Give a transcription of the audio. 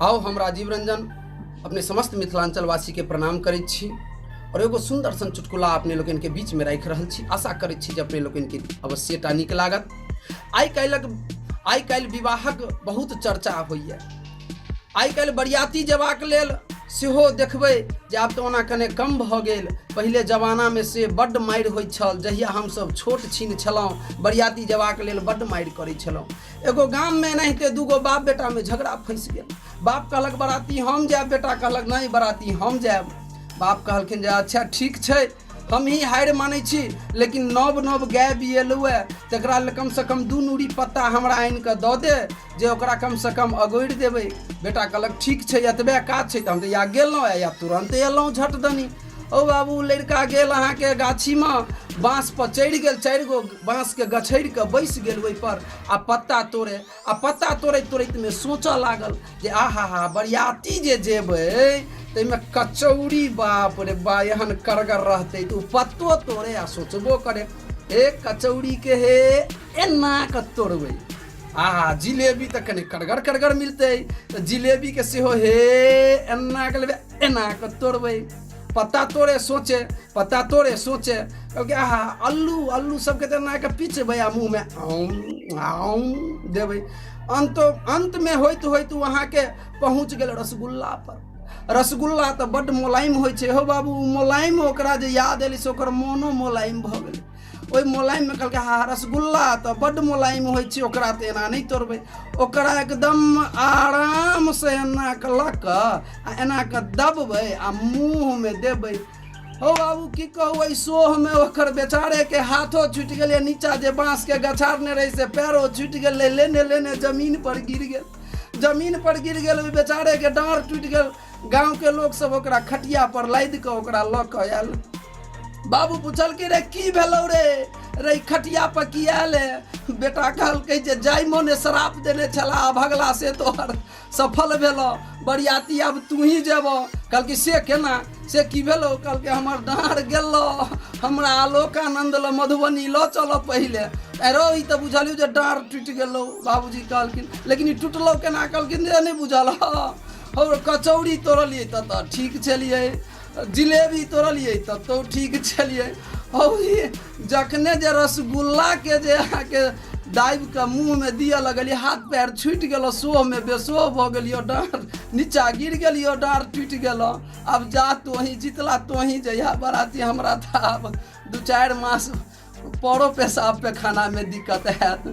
आउ हम राजीव रंजन अपने समस्त मिथिलांचलवासीके प्रणाम करैत छी और एगो सुन्दर सन चुटकुला अपने लोकनिके बीचमे राखि रहल छी। आशा करैत छी जे अपने लोकनिके अवश्ये टा नीक लागत। आइ काल्हिक आइ काल्हि विवाहक बहुत चर्चा होइए। आइ काल्हि बरियाती जेबाक लेल सेहो देखबै जे आब तऽ ओना कने कम भऽ गेल, पहिले जमानामे से बड्ड मारि होइत छल। जहिया हमसभ छोट छिन छलहुँ बरियाती जेबाक लेल बड्ड मारि करै छलहुँ। एगो गाममे एनाहिते दूगो बाप बेटामे झगड़ा फँसि गेल। बाप कहलक बराती हम जायब, बेटा कहलक नहि बराती हम जायब। बाप कहलखिन जे अच्छा ठीक छै, हम ही हारि मानै छी, लेकिन नव नव गाय बिएलहुँ हँ तकरा लेल कमसँ कम 2 नूरी पत्ता हमरा आनि कऽ दऽ दे जे ओकरा कमसँ कम अगोरि देबै। बेटा कहलक ठीक छै, एतबे काज छै तऽ हम तऽ या गेलहुँ या तुरन्त एलहुँ झट दनी। ओ बाबू लड़का गेल अहाँके गाछीमे, बाँसपर चढ़ि गेल, 4 गो बाँसके गछड़ि कऽ बैसि गेल ओहिपर आ पत्ता तोड़े। आ पत्ता तोड़ैत तोड़ैतमे सोचऽ लागल जे आहा हा बरियाती जे जेबै ताहिमे कचौड़ी बाप रे बा एहन करगर रहतै तऽ ओ पत्तो तोड़े आ सोचबो करे, हे कचौड़ीके हे एना कऽ तोड़बै, आहा जिलेबी तऽ कनि करगर करगर मिलतै तऽ जिलेबीके सेहो हे एना कऽ लेबै एना कऽ तोड़बै। पत्ता तोड़े सोचे, पत्ता तोड़े सोचे, कहलकै आहा अल्लू अल्लू सबके तऽ एना कऽ पिचबै आ मुँहमे आउँ आउँ देबै। अन्तमे होइत होइत ओ अहाँके पहुँच गेल रसगुल्ला पर। रसगुल्ला तऽ बड्ड मोलायम होइ छै हो बाबू, मोलायम ओकरा जे याद एलै से ओकर मोनो मोलायम भऽ गेलै। ओहि मोलायममे कहलकै हा रसगुल्ला तऽ बड्ड मोलायम होइ छै, ओकरा तऽ एना नहि तोड़बै। ओकरा एकदम आरामसँ एना कऽ लऽ कऽ आ एना कऽ दबबै आ मुँहमे देबै। हौ बाबू की कहू, एहि सोहमे ओकर बेचारेके हाथो छुटि गेलै, नीचा जे बाँसके गछारने रहै से पैरो छुटि गेलै, लेने लेने जमीन पर गिर गेल। जमीन पर गिर गेल, ओहि बेचारेके डाँड़ टूटि गेल। गाँवके लोकसभ ओकरा खटिया पर लादि कऽ ओकरा लऽ कऽ आयल। बाबू पुछलकै रे की भेलौ रे, रे खटिया पर की आयल है? बेटा कहलकै जे जाय मोने श्राप देने छला भगला से तोहर सफल भेलो, बरियाती आब तू ही जेबो। कहलकै से केना, से की भेलो? कहलकै हमर डाँड़ गेलो, हमरा आलोकानंद ल मधुबनी लऽ चलो पहिले। अरे ई तऽ बुझलियौ जे डाँड़ टूटि गेलो, बाबूजी कहलखिन, लेकिन ई टुटलो केना? कहलखिन जे नहि बुझल हौ, कचौड़ी तोड़लियै तऽ ठीक छलियै, जिलेबी तोड़लियै तब तो ठीक छलियै, हौ जखने जे रसगुल्लाके जे अहाँके दाबि कऽ मुँहमे दिअ लगलियै हाथ पैर छुटि गेलो, सोहमे बेसोह भऽ गेलियो, डाँड़ नीचा गिर गेलियो, डाँड़ टूटि गेलो। आब जा तोही जितला तोही जहिया बराती, हमरा तऽ आब 2-4 मास परो पेशाब पैखानामे दिक्कत हैत।